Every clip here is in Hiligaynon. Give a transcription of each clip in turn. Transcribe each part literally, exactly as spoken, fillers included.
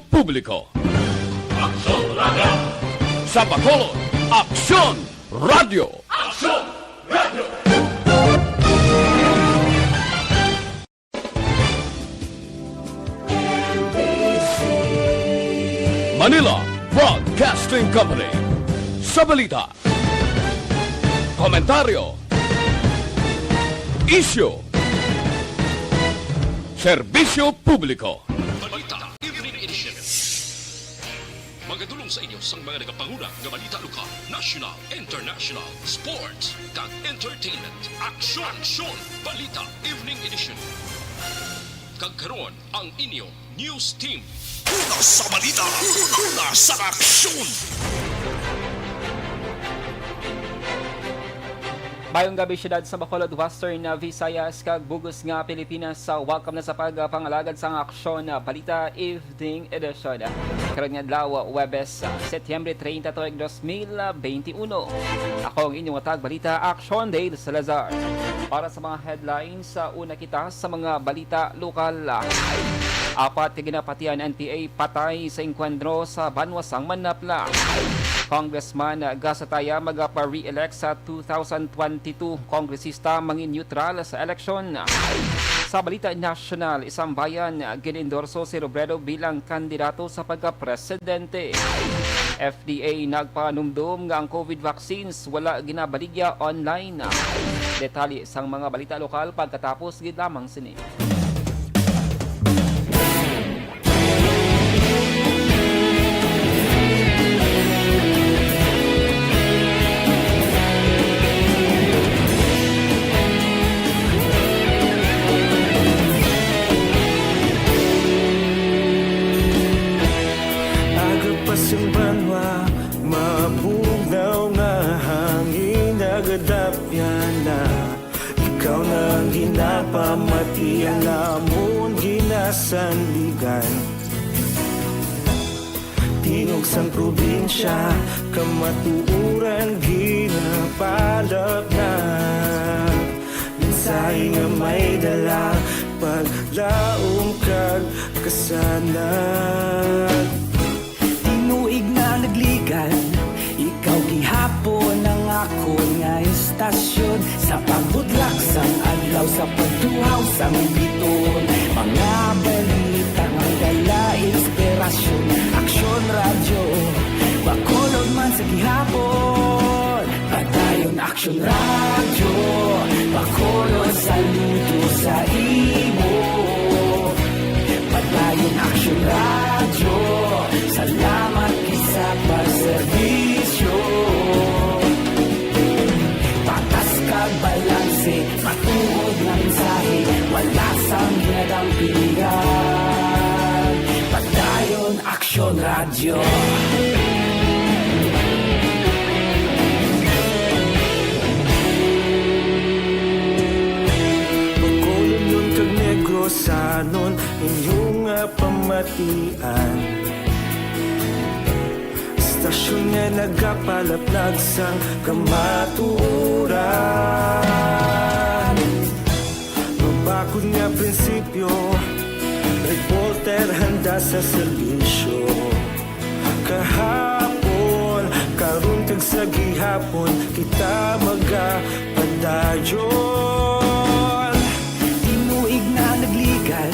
Publiko. Aksyon Radio! Sa Bacolod, Aksyon Radio! Aksyon Radio! Manila Broadcasting Company. Sa balita, komentaryo, isyu, serbisyo publiko. Balita Evening Edition. Magadulong sa inyo sang mga nagapanguna nga balita lokal, national, international, sports, kag entertainment. Aksyon! Aksyon! Balita Evening Edition. Kag karon, ang inyo news team. Una sa balita, una sa aksyon. Mayong gabi, siyudad sa Bacolod, Western Visayas, kag bug-os nga Pilipinas. Sa welcome na sa pagpangalagad sang Aksyon Balita Evening Edition. Karon nga adlaw, Huwebes, Setyembre treinta, tuig dos mil veintiuno. Ako ang inyong tagbalita, Aksyon Dale Salazar. Para sa mga headlines, sa una kita sa mga balita lokal. Apat ka ginapatihan N P A patay sa engkwentro sa banwa sang Manapla. Congressman Gus Ataya magapa-re-elect sa two thousand twenty-two. Kongresista mangin-neutral sa eleksyon. Sa balita nasyonal, isang bayan gin-endorso si Robredo bilang kandidato sa pagkapresidente. F D A nagpanumdom nga ang COVID vaccines wala ginabaligya online. Detalye sang mga balita lokal pagkatapos gid lamang sini. Aga pa sing banwa, mabugnaw nga hangin nagadapyan na. Ikaw na ang ginapamati, ang amon ginasandigan. Tingog sang probinsya, kamatuoran ginapalapnag. Mensahe nga may dala, paglaom kag kasanag. Tinuig na nagligan, ikaw gihapon ang akon nga istasyon. Sa pagbutlak sang adlaw, sa pagtuhaw sang bituon, mga balita nga dala inspirasyon. Aksyon Radyo, Bacolod man sa gihapon. Padayon Aksyon Radyo, Bacolod, saludo sa imo. Padayon Aksyon Radyo, salamat gid sa pagserbisyo. Patas kag balanse, matuod nga mensahe, wala sang ginadampigan. Padayon Aksyon Radyo. Bacolodnon kag Negrosanon, inyo nga pamatian. Istasyon nga nagapalaplag sang kamatuoran. Mabakod nga prinsipyo, reporter handa sa serbisyo. Kahapon, karon kag sa gihapon, kita magapadayon. Tinuig na nagligan,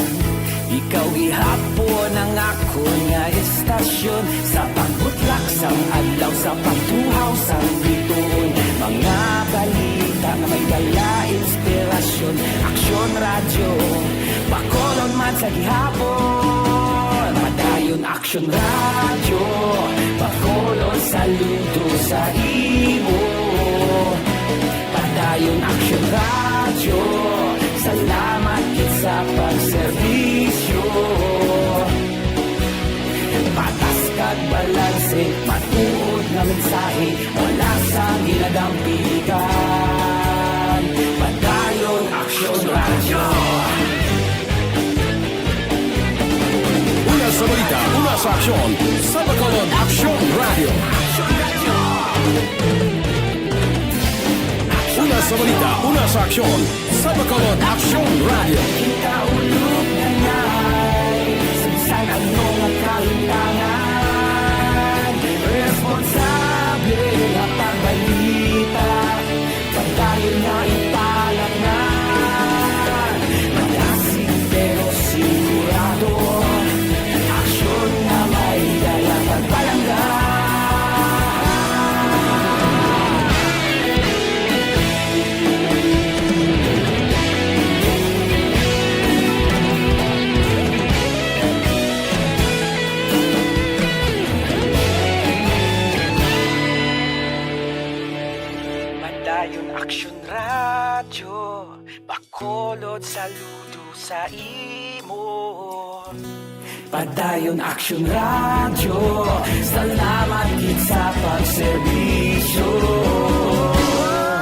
ikaw gihapon ang akon nga istasyon. Sa pagbutlak sang adlaw, sa pagtuhaw sang bituon, mga balita nga may dala inspirasyon. Aksyon Radyo, Bacolod man sa gihapon. Padayon Aksyon Radyo, Bacolod, saludo sa imo. Padayon Aksyon Radyo, salamat gid sa pagserbisyo. Patas kag balanse, matuod nga mensahe, wala sang ginadampigan. Padayon Aksyon Radyo. Una sa balita, una sa aksyon, sa Bacolod Aksyon Radyo. Una sa balita, una sa aksyon, sa Bacolod Aksyon Radyo. Kita ulog na nai, sa bisan ano nga kalimtan. Saludo sa imo. Padayon Action Radio, salamat gid sa pagserbisyo.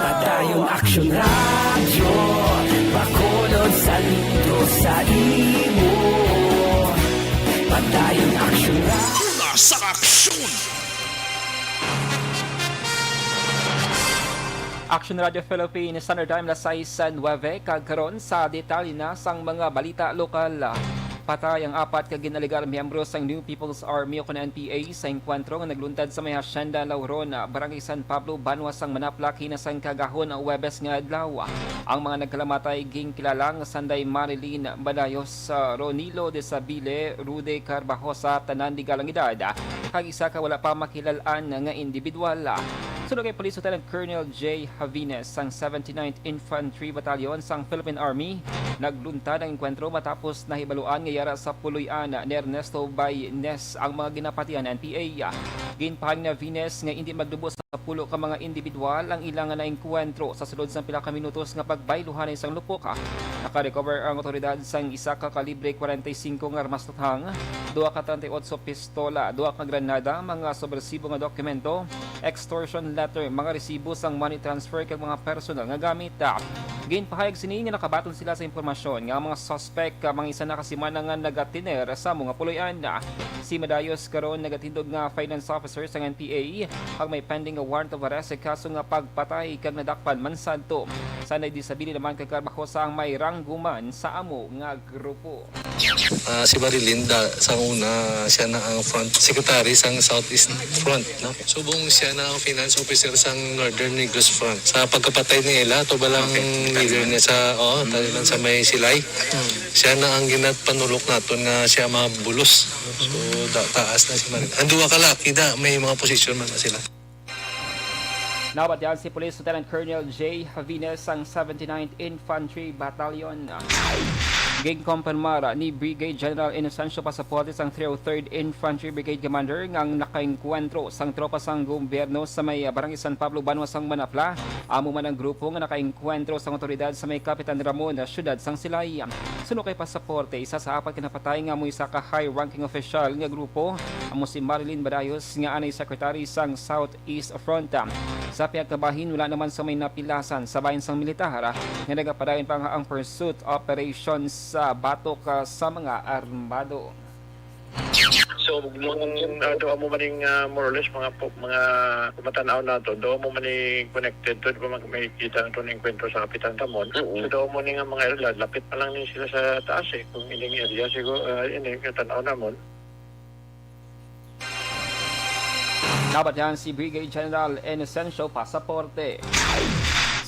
Padayon Action Radio, Bacolod, saludo sa imo. Padayon Action Radio. Una sa aksyon. Action Radio Philippines, Standard Time, alas sais nuwebe, kag karon sa detalye na sang mga balita lokal. Patay ang apat ka gin-alegar miyembro sang New People's Army o kon N P A sa engkwentro nga nagluntad sa may Hacienda Lauron, Barangay San Pablo, banwa sang Manapla, kinasangkagahon Huwebes nga adlaw. Ang mga nagkalamatay ginkilala nga sanday Marilyn Badayos, Ronilo de Sabile, Rude Carbajosa, tanan legal ang edad, kag isa ka wala pa makilal-an nga individual. Suno kay Police Lieutenant Colonel J Javines sang seventy-ninth Infantry Battalion sang Philippine Army, nagluntad ang engkwentro matapos nahibaluan nga yara sa puloy-an ni Ernesto Baynes ang mga ginapatihan N P A. Ginpahayag ni Javines nga indi magdubo sa pulo ka mga individual ang ila nga naengkwentro sa sulod sang pila ka minutos nga pagbayluhan sa isang lupok. Nakarecover ang otoridad sang isa ka kalibre forty-five nga armas luthang, duha ka treinta y ocho pistola, duha ka granada, mga subresibo nga dokumento, extortion letter, mga resibo sang money transfer kag mga personal nga gamit. Ginpahayag sini nga nakabaton sila sa impormasyon nga ang mga suspect, ah, mga isa na ka semana nga nagatiner sa mga puloy-an. Si Madayos karon nagatindog nga finance officer sang N P A, kag may pending nga warrant of arrest sa kaso nga pagpatay kag nadakpan man sadto. Sanday de Sabile naman kag Carbajosa ang may ranggo man sa amo nga grupo. Ah, si Marilinda, sa una, siya na ang front secretary sang Southeast Front, no? Subong siya na ang finance officer sang Northern Negros Front. Sa pagkapatay ni Ella, to ba lang Okay. leader niya sa, oh, tali lang sa may Silay? Siya na ang ginapanulok naton nga siya mabulos. So, da, taas na si Marilinda. Ang duha ka laki da, may mga position man na sila. Nabatian si Police Lieutenant Colonel J Javines sang seventy-ninth Infantry Battalion. Ginkumpirmar ni Brigade General Inocencio Pasaporte sang three oh third Infantry Brigade Commander nga ang nakaengkwentro sang tropa sang gobyerno sa may Barangay San Pablo, banwa sang Manapla. Amo man ang grupo nga nakaengkwentro sang otoridad sa may Kapitan Ramon, siyudad sang Silay. Suno kay Pasaporte, isa sa apat ka napatay nga amo isa ka high-ranking official nga grupo, amo si Marilyn Badayos nga anay secretary sang South East Front. Sa pihak nga bahin, wala naman sa may napilasan sa bahin sang militar nga nagapadayon pa nga ang pursuit operation sa batok, ah, sa mga armado. So, kung, ah, do mo maning, ah, more or less mga po, mga kumatan-aw nato, do mo maning connected to, di ba, mag-, may kita nato ng enkwentro sa Kapitan Ramon. Oo. So, do mo ni nga mga area, lapit pa lang ni sila sa taas eh, kung ining area siguro, ah, ini, katan-aw namon. Nabatian si Brigade General Inocencio Pasaporte.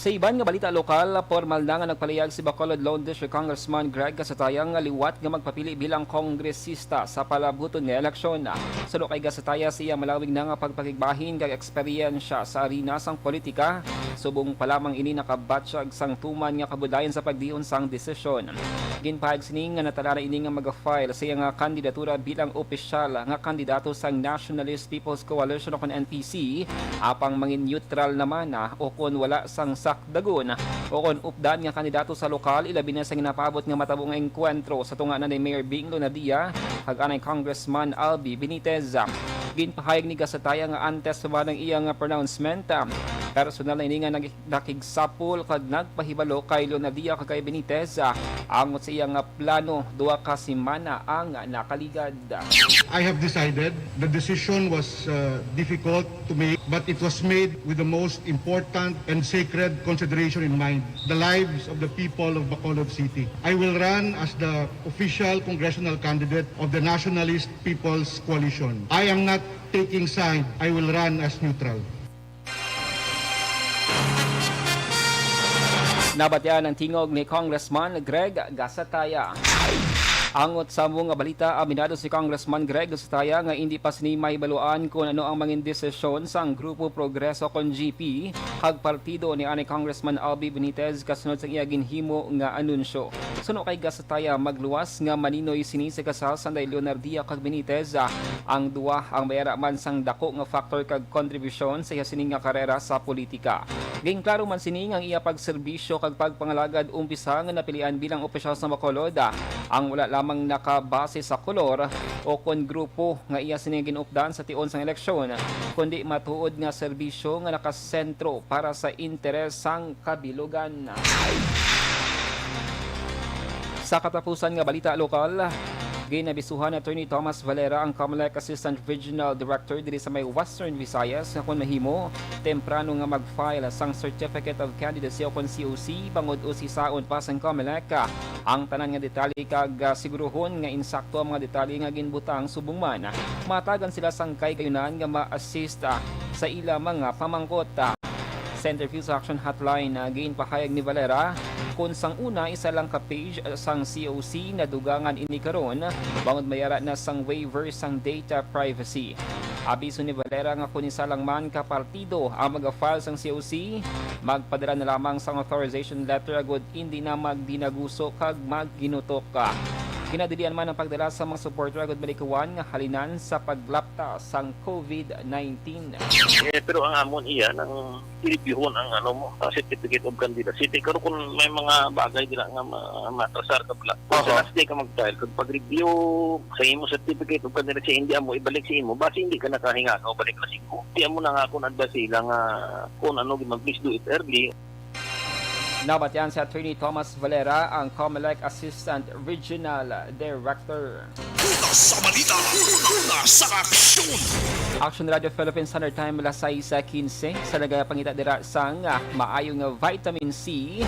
Sa iban nga balita lokal, pormal na nga nagpalihag si Bacolod Lone District Congressman Greg Gasataya nga liwat nga magpapili bilang kongresista sa palabuton nga eleksyon. Suno kay Gasataya, sa iya malawig na nga pagpakigbahin kag eksperyensya sa arena sang politika, subong pa lamang ini nakabatyag sang tuman nga kabudlayan sa pagdion sang desisyon. Ginpahayag sini nga natala na ini nga mag-file sa iya nga kandidatura bilang opisyal nga kandidato sang Nationalist People's Coalition o kon N P C, apang mangin neutral naman, ah, o kon wala sang sakdagon o kon updan nga kandidato sa lokal, ilabi na sa ginapaabot nga matabo nga engkwentro sa tunga na ni Mayor Bing Lonadia kag anay Congressman Albi Benitez. Ginpahayag ni Gasataya nga antes pa man ang iya nga pronouncement, ah, personal na ini nga nag-, nakigsapol kag nagpahibalo kay Lonadia kag kay Benitez, ah, angot sa iya nga plano duha ka semana ang nakaligad. I have decided, the decision was, uh, difficult to make, but it was made with the most important and sacred consideration in mind, the lives of the people of Bacolod City. I will run as the official congressional candidate of the Nationalist People's Coalition. I am not taking side. I will run as neutral. Nabatian ang tingog ni Congressman Greg Gasataya. Angot sa amo nga balita, aminado si Congressman Greg Gasataya nga indi pa sini mahibaluan kon ano ang mangin desisyon sang Grupo Progreso kon G P kag partido ni anay Congressman Albi Benitez kasunod sang iya ginhimo nga anunsyo. Suno kay Gasataya, magluwas nga maninoy sini sa kasal sanday Leonardia kag Benitez, ah, ang duha ang may ara man sang dako nga factor kag kontribusyon sa iya sini nga karera sa politika. Ginklaro man sini nga ang iya pagserbisyo kag pagpangalagad umpisa nga napilian bilang opisyal sa Bacolod, ang wala lamang nakabase sa kolor o kon grupo nga iya sini ginupdan sa tion sang eleksyon, kundi matuod nga serbisyo nga nakasentro para sa interes sang kabilugan. Sa katapusan nga balita lokal, ginabisuhan ni Attorney Thomas Valera ang Comelec Assistant Regional Director diri sa may Western Visayas nga kon mahimo, temprano nga mag-file sang Certificate of Candidacy o kon C O C bangod usisaon pa sang Comelec ang tanan nga detalye kag, ah, siguruhon nga insakto ang mga detalye nga ginbutang. Subong man, matagan sila sang kahigayonan nga ma-assist, ah, sa ila mga pamangkot. Sa interview sa Action Hotline, ah, ginpahayag ni Valera kon sang una isa lang ka page, ah, sang C O C nadugangan ini karon bangod may ara na sang waiver sang data privacy. Abiso ni Valera nga kon isa lang man ka partido ang mag-file sang C O C, magpadala na lamang sang authorization letter agud indi na magdinaguso kag magginutok. Ginadilian man ang pagdala sa mga supporter agud malikawan nga halinan sa paglapta sang covid nineteen. Eh, pero ang amon iya nang i-reviewhon ang ano mo, ah, certificate of candidacy. Pero kung may mga bagay dira nga ma-, matrasar ka pala, Oho. Sa last day ka mag-file, kag pag-review sa imo certificate of candidacy, hindi amo ibalik sa imo, basi hindi ka nakahinga ka balik na singko. Di amo na nga akong advice sa ila nga kung ano, please do it early. Nabatian si Attorney Thomas Valera, ang Comelec Assistant Regional Director. Una sa balita, una sa aksyon. Action Radio Philippines Standard Time, alas sais quince. Sa nagapangita dira sang, ah, maayo nga vitamin C,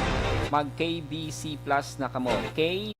mag K B C Plus na kamo. Okay?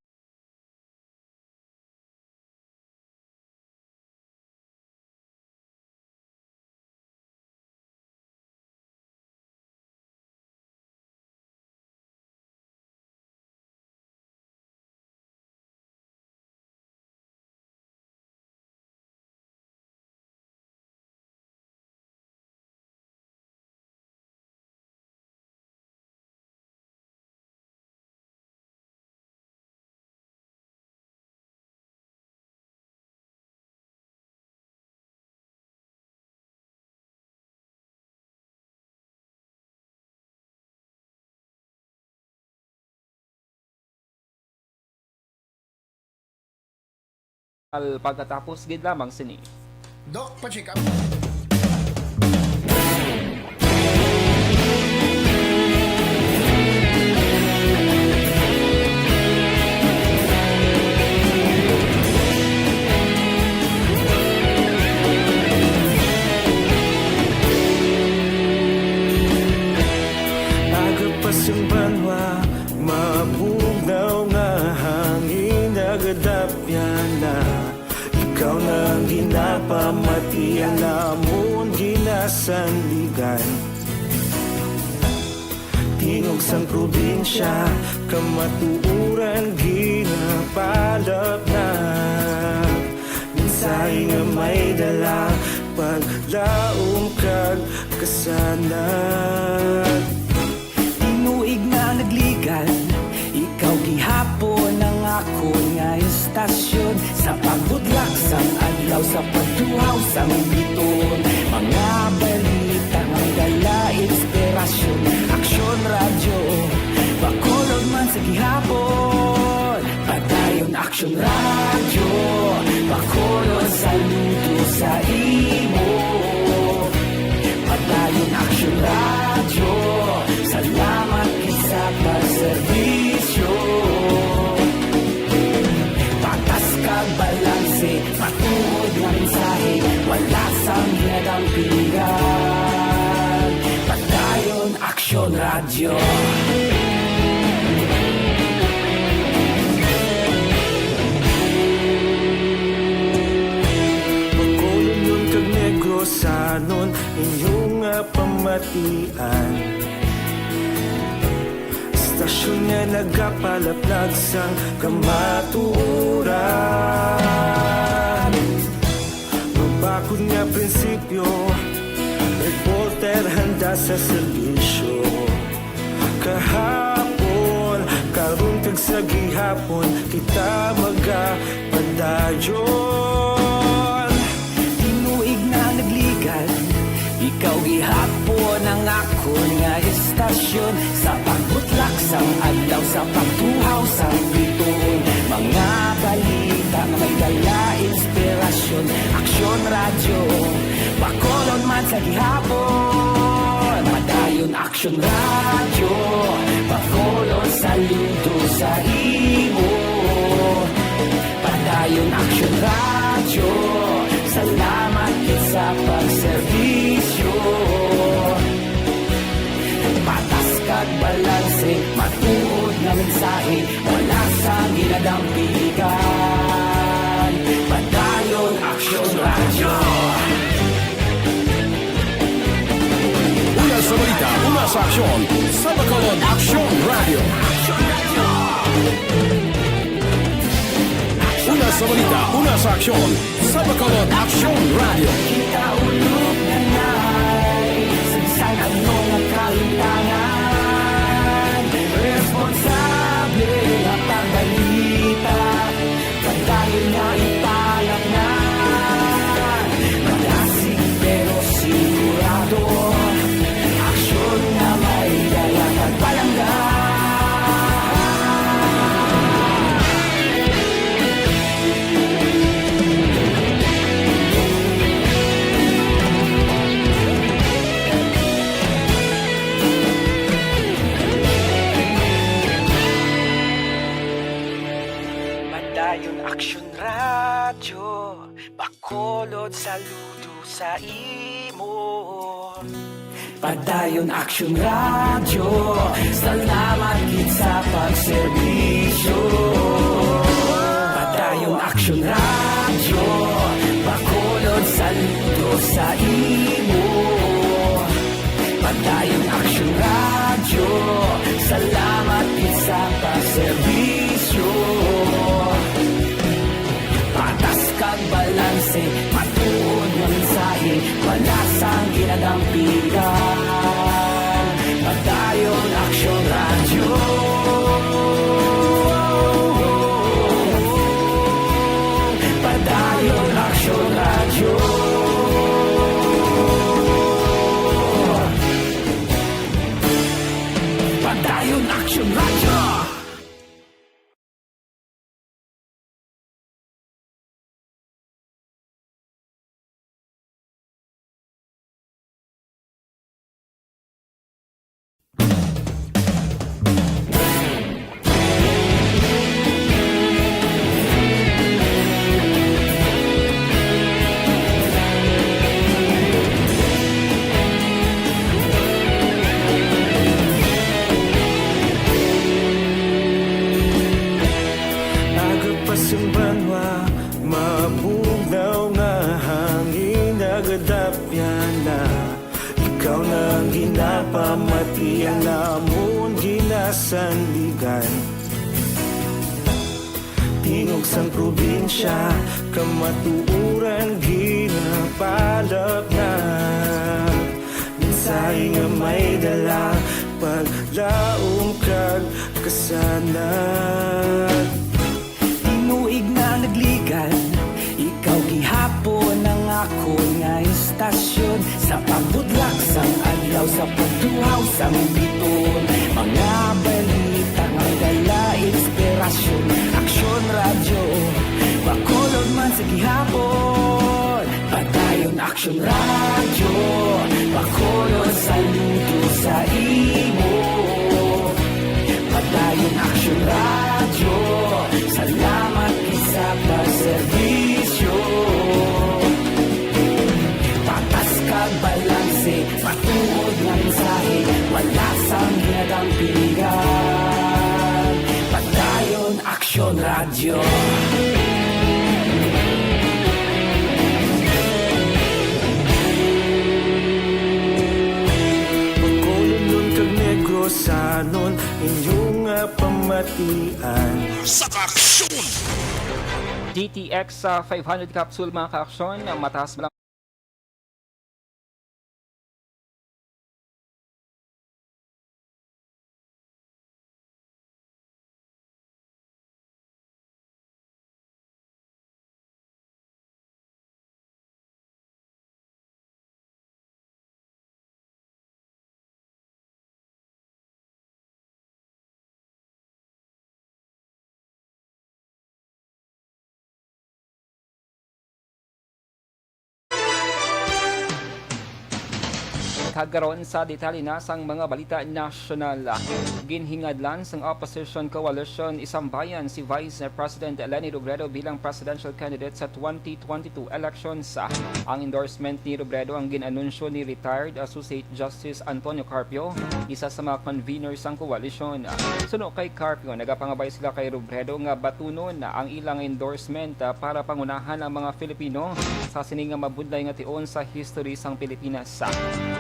Al-, pagkatapos gid lamang sini. Doc, pa-check up. Aga pa sang banwa, mabugnaw nga hangin, nagadapyan na. Ikaw na ang ginapamati, ang amon ginasandigan. Tingog sang probinsya, kamatuoran ginapalapnag. Mensahe nga may dala, paglaom kag kasanag. Tinuig na nagligan, ikaw gihapon ang akon nga istasyon. Sa pagbudlak sang adlaw, sa pagduhaw sang biton, mga balita nga dala inspirasyon. Aksyon Radyo, Bacolod man sa gihapon. Padayon Aksyon Radyo, Bacolod saludo sa imo. Padayon Aksyon Radyo, salamat gid sa pagserbisyo. Patas kag balanse, matuod nga mensahe, wala sang ginadampingan. Padayon Aksyon Radyo. Bacolodnon kag Negrosanon, inyo nga pamatian. Istasyon nga nagapalaplag sang kamatuoran. Mabakod nga prinsipyo, reporter handa sa serbisyo. Kahapon, karon kag sa gihapon, kita magapadayon. Tinuig na nagligan, ikaw gihapon ang akon nga Aksyon Radyo, Bacolod man sa gihapon. Padayon Aksyon Radyo, Bacolod saludo sa imo. Padayon Aksyon Radyo, salamat gid sa pagserbisyo. Patas kag balanse, matuod nga mensahe, wala sang ginadampigan. Padayon Aksyon Radyo. Una sa balita, una sa aksyon, sa Bacolod Aksyon Radyo. Una sa balita, una sa aksyon, sa Bacolod Aksyon Radyo. Kita ulog na nay, sa bisan ano nga kalimtangan, responsable nga pagbalita, padayon nga ipalatnan. Malasig pero sigurado, aksyon nga may dala kag palangga. Padayon Aksyon Radyo, Bacolod saludo sa imo. Padayon Aksyon Radyo, salamat gid sa pagserbisyo. Padayon Aksyon Radyo, Bacolod saludo sa imo. Padayon Aksyon Radyo, salamat gid sa pagserbisyo. Patas kag balanse, matuod nga mensahe, wala sang ginadampigan. Padayon Aksyon Radyo. Padayon Aksyon Radyo. Padayon Aksyon Radyo. Aga pa sing banwa, mabugnaw nga hangin nagadapyan na. Ikaw na ang ginapamati, ang amon ginasandigan. Tingog sang probinsya, kamatuoran ginapalapnag. Mensahe nga may dala, paglaom kag kasanag. Tinuig na nagligad, ikaw gihapon ang akon nga istasyon. Sa pagbudlak sang adlaw, sa pagduhaw sang biton, mga balita nga dala inspirasyon. Aksyon Radyo, Bacolod man sa gihapon. Padayon Aksyon Radyo, Bacolod saludo sa imo. Padayon Aksyon Radyo, salamat gid sa pagserbisyo. Patas kag balanse, matuod nga mensahe, wala sang ginadampigan. Padayon Aksyon Radyo. Bacolodnon kag Negrosanon, inyo nga pamatian. Sa kaaksyon! D T X, ah, five hundred capsule, mga kaaksyon, ah, mataas lang. Karon sa detalye na sang mga balita nasyonal. Ginhingadlan sang opposition coalition Isang Bayan si Vice President Leni Robredo bilang presidential candidate sa twenty twenty-two elections. Ang endorsement ni Robredo ang gin-anunsyo ni retired Associate Justice Antonio Carpio, isa sa mga convener sang koalisyon. Suno kay Carpio, nagapangabay sila kay Robredo nga batunon ang ilang endorsement, ah, para pangunahan ang mga Filipino sa sini nga mabudlay nga tion sa history sang Pilipinas.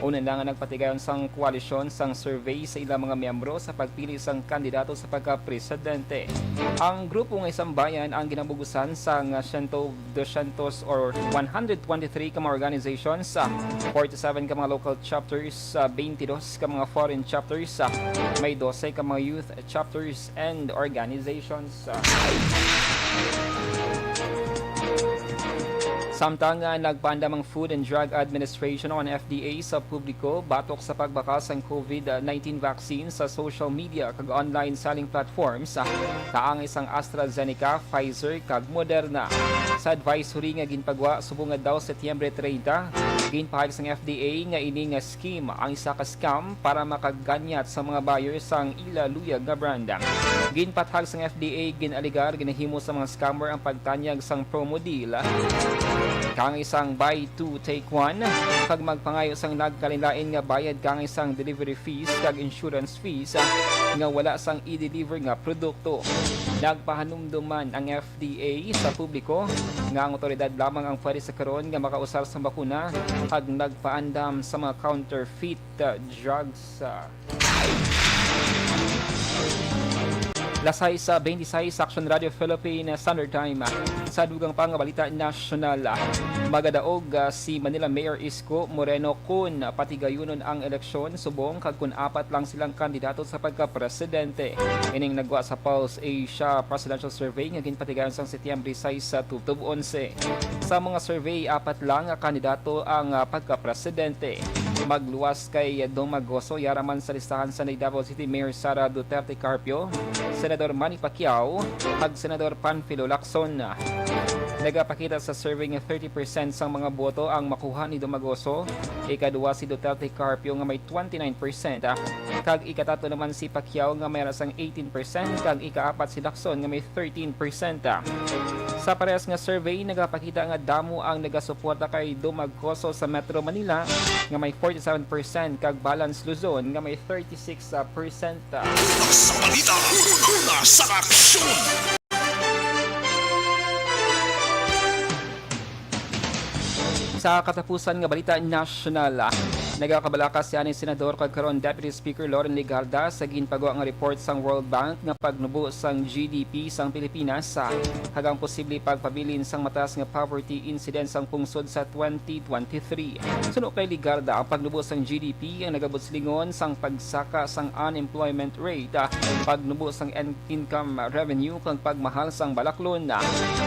Una na nga nagpatigayon sang koalisyon sang survey sa ilang mga miyembro sa pagpili sang kandidato sa pagkapresidente. Ang grupo nga Isang Bayan ang ginabugusan sang siyento, dosyentos or one hundred twenty-three ka mga organizations, ah, forty-seven ka mga local chapters, ah, twenty-two ka mga foreign chapters, ah, may dose ka mga youth chapters and organizations. Samtang, ah, nagpaandam ang Food and Drug Administration o ang F D A sa publiko batok sa pagbakal sang COVID nineteen vaccine sa social media kag online selling platforms, ah, kaangay sang AstraZeneca, Pfizer, kag Moderna. Sa advisory nga ginpagwa subong nga daw Setyembre treinta, ginpahayag sang F D A nga ini nga scheme ang isa ka scam para makaganyat sa mga buyers sang ila luyag nga brand. Ginpatahag sang F D A, gin-alegar ginahimo sa mga scammer ang pagtanyag sang promo deal kang isang buy two, take one, kag magpangayo sang nagkalainlain nga bayad kang isang delivery fees kag insurance fees, ah, nga wala sang i-deliver nga produkto. Nagpahanumdom man ang F D A sa publiko nga ang awtoridad lamang ang pwede sa karon nga makausar sang bakuna kag nagpaandam sa mga counterfeit, ah, drugs, ah. Lasay sa twenty-six, Action Radio Philippine Standard Time. Sa dugang pa nga balita nasyonal, magadaog, ah, si Manila Mayor Isko Moreno kon patigayunon ang eleksyon subong kag kon apat lang silang kandidato sa pagkapresidente. Ining nagwa sa Pulse Asia Presidential Survey nga ginpatigayon sang Setyembre sais sa tubtob onse. Sa mga survey, apat lang nga kandidato ang, ah, pagkapresidente. Magluwas kay Dong Magoso, yara man sa listahan sanday Davao City Mayor Sara Duterte Carpio, Senador Manny Pacquiao, kag Senador Panfilo Lacson. Nagapakita sa survey nga thirty percent sang mga boto ang makuha ni Dong Magoso, ikaduha si Duterte Carpio nga may twenty-nine percent, kag ikatatlo naman si Pacquiao nga may aras sang eighteen percent, kag ikaapat si Lacson nga may thirteen percent. Sa parehas nga survey, nagapakita nga damo ang nagasuporta kay Dong Magoso sa Metro Manila nga may forty-seven percent, kag Balance Luzon nga may thirty-six percent. Sa balita, una sa aksyon. Sa katapusan nga balita nasyonal, ah, nagakabalaka si anay Senador kag karon Deputy Speaker Loren Legarda sa ginpagwa nga report sang World Bank nga pagnubo sang G D P sang Pilipinas, ah, kag ang posible pagpabilin sang mataas nga poverty incidence sang pungsod sa twenty twenty-three. Suno kay Legarda, ang pagnubo sang G D P ang nagabutlingon sang pagsaka sang unemployment rate, ah, pagnubo sang en-, income revenue, kag pagmahal sang balaklon.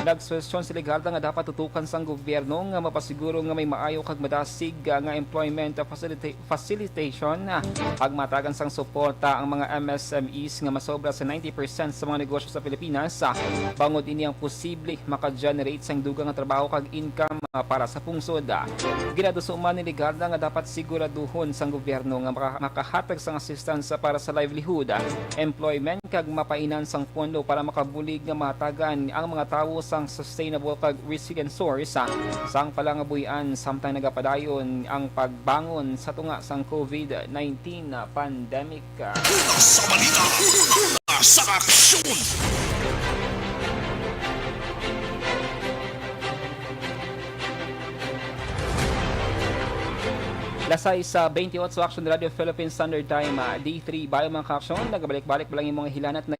Nagsuhestyon si Legarda nga dapat tutukan sang gobyerno nga mapasiguro nga may maayo kag madasig, ah, nga employment facilita-, facilitation, ah, kag matagan sang suporta ang mga M S M Es nga masobra sa ninety percent sa mga negosyo sa Pilipinas, ah, bangod ini ang posible maka-generate sang dugang nga trabaho kag income, ah, para sa pungsod. Ginaduso man ni Legarda nga dapat siguraduhon sang gobyerno nga maka-, makahatag sang assistance para sa livelihood, ah, employment, kag mapainan sang pondo para makabulig nga mahatagan ang mga tawo sang sustainable kag resilient source, ah, sang palangabuhian samtang nagapadayon ang pagbangon sa tunga sang COVID nineteen pandemic. Sa balita, una sa aksyon. Lasay sa twenty-eight Action Radio Philippine Standard Time, ah, D three. Bayo, mga ka-aksyon, nagabalik-balik pa lang yung mga hilanat na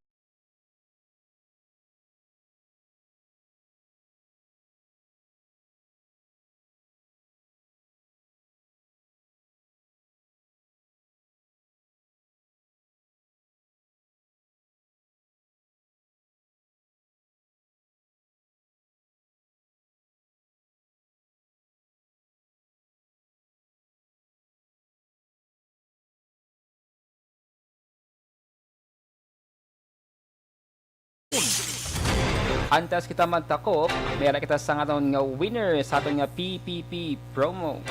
Antes kita magtakop, may ara kita sa aton nga winner sa aton nga P P P promo.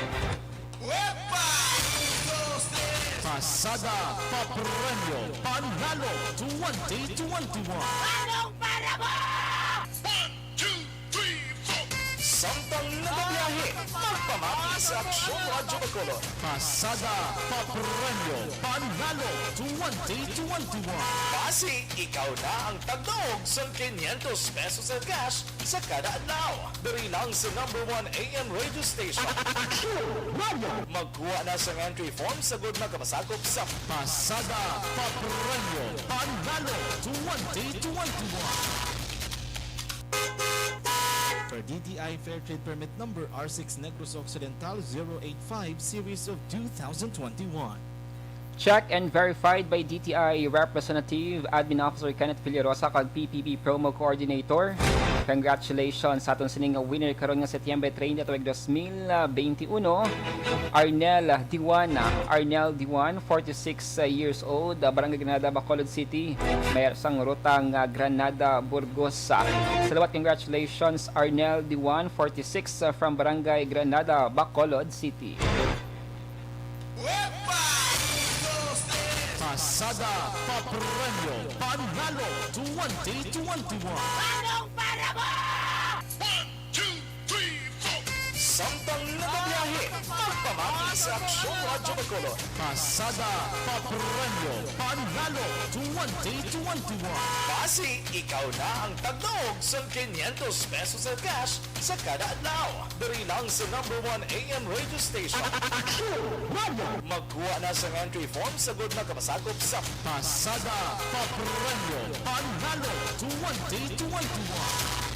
Pasada Papremyo Panalo twenty twenty-one. Anong para mo? One, two, three, four. Samtang nagabiyahe, magpamati sa Aksyon Radyo Bacolod. Pasada Papremyo Panalo twenty twenty-one. Basi, ikaw na ang tagdaog sang quinientos pesos nga cash sa kada adlaw. Diri lang sa number one A M radio station. Aksyon Radyo. Magkuha na sang entry form sa gud makapasakop sa Pasada Papremyo Panalo twenty twenty-one. For D T I Fair Trade Permit Number R six Negros Occidental zero eight five Series of two thousand twenty-one. Check and verified by D T I Representative Admin Officer Kenneth Villarosa kag P P P Promo Coordinator. Congratulations sa aton sining nga winner karon nga Setyembre treinta, tuig dos mil benti uno. Arnel Diwan, Arnel Diwan, forty-six years old, Barangay Granada, Bacolod City. May sang ruta nga Granada, Burgos. Salamat, congratulations, Arnel Diwan, forty-six, from Barangay Granada, Bacolod City. Pasada Papremyo Panalo twenty twenty-one. Anong para mo? One, two, three, four. Samtang nagabiyahe, magpamati sa Aksyon Radyo Bacolod. Pasada Papremyo Panalo twenty twenty-one. Basi, ikaw na ang tagdaog sang quinientos pesos nga cash sa kada adlaw. Diri lang sa number one A M radio station. Aksyon Radyo. Magkuha na sang entry form sa gud makapasakop sa Pasada Papremyo Panalo twenty twenty-one.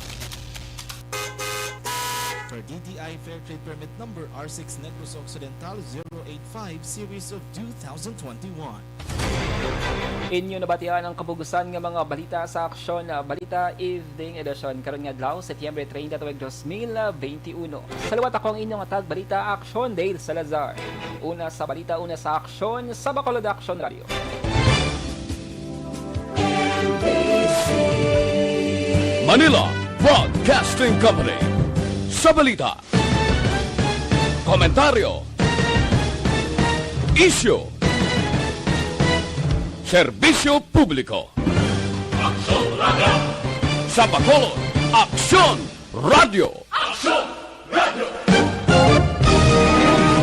For D T I Fair Trade Permit Number R six Negros Occidental zero eight five Series of two thousand twenty-one. Inyo nabatian ang kabugusan nga mga balita sa Aksyon Balita Evening Edition karon nga adlaw, Setyembre treinta, tuig dos mil benti uno. Sa liwat, ako ang inyong tagbalita, Aksyon Dale Salazar. Una sa balita, una sa aksyon, sa Bacolod Aksyon Radio. Manila Broadcasting Company. Sa balita, komentaryo, isyu, serbisyo publiko. Aksyon Radio. Sa Bacolod, Aksyon Radio.